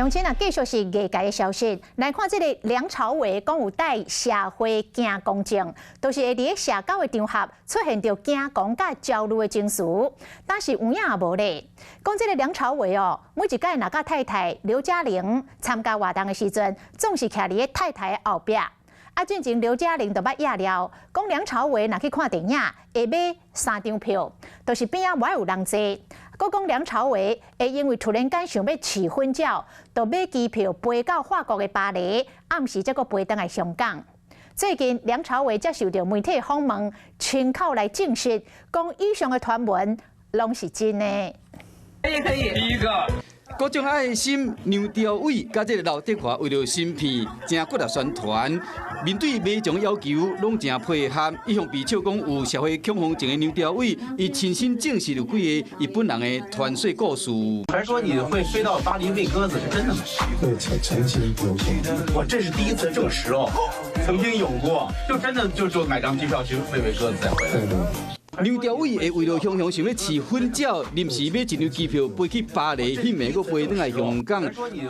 鄉親啊，繼續是藝界的消息。來看這个梁朝偉講有帶社會驚狂症，都是會佇咧社交的場合出現著驚狂佮焦慮的情緒，但是有影也無咧。講這个梁朝偉哦，每一擺若佮太太劉嘉玲參加活動的時陣，總是徛佇咧太太的後壁。啊，進前劉嘉玲就捌掖料，講梁朝偉若去看電影會買三張票，就是邊仔無愛有人坐。閣講梁朝偉會因為突然間想欲飼粉鳥，就買機票飛到法國的巴黎，暗時才閣飛轉來香港。最近梁朝偉接受著媒體訪問，親口來證實，講以上的傳聞攏是真的。可以可以。第一個。各種愛心，梁朝偉佮這个劉德華為著新片誠骨力宣傳，面對媒體要求攏誠配合。一向被笑講有社會恐慌症的梁朝偉，伊親身證實有幾个伊本人的傳說故事。傳說你會飛到巴黎餵鴿子，是真的嗎？對，曾經有過。哇，這是第一次證實哦，曾經有過，就真的就買張機票去餵餵鴿子再回來。對對。梁朝偉會為著雄雄想欲飼粉鳥，臨時買一張機票飛去巴黎，彼暝閣飛轉來香港。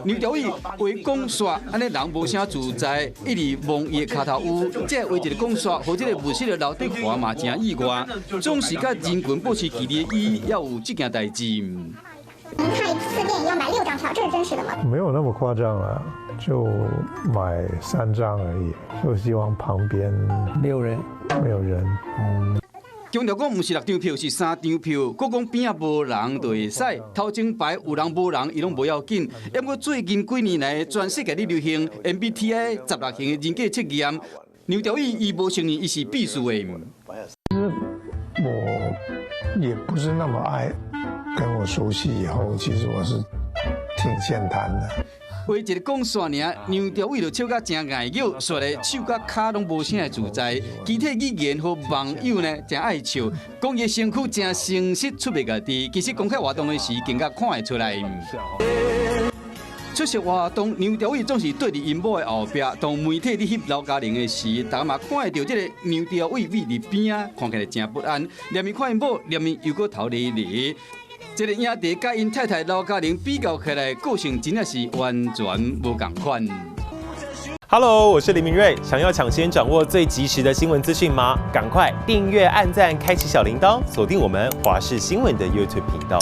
梁朝偉話講煞，按呢人無啥自在，一直摸伊的跤頭趺。這話一个講煞，予這个物色的劉德華嘛誠意外，總是佮人群保持距離的伊，也有這件代誌。您看一次電影要買六張票，這是真實的嗎？沒有那麼誇張啊，就買三張而已，就希望旁邊沒有人，沒有人。嗯。強調講毋是六張票，是三張票。閣講邊仔無人就會使，頭前排有人無人，伊攏無要緊。毋過最近幾年來，全世界咧流行 MBTI 16型的人格測驗，梁朝偉伊無承認伊是必須的。其實我也不是那麼愛跟我熟悉以後，其實我是挺健談的。話一个講煞爾，梁朝偉就笑甲誠礙搝，煞咧手佮跤攏無啥會自在，肢體語言予網友呢誠愛笑，講伊身軀誠誠實出賣家己，其實公開活動的時更加看會出來。出席活動，梁朝偉總是綴佇𪜶某的後壁。當媒體咧翕劉嘉玲的時，大家嘛看會著這个梁朝偉覕佇邊仔，看起來誠不安。連面看𪜶某，連面又閣頭離離。這个影帝佮𪜶太太劉嘉玲比較起來，個性真正是完全無仝款。 Hello，我是林明睿，想要搶先掌握最及時的新聞資訊嗎？趕快訂閱、按讚、開啟小鈴鐺，鎖定我們華視新聞的 YouTube 頻道。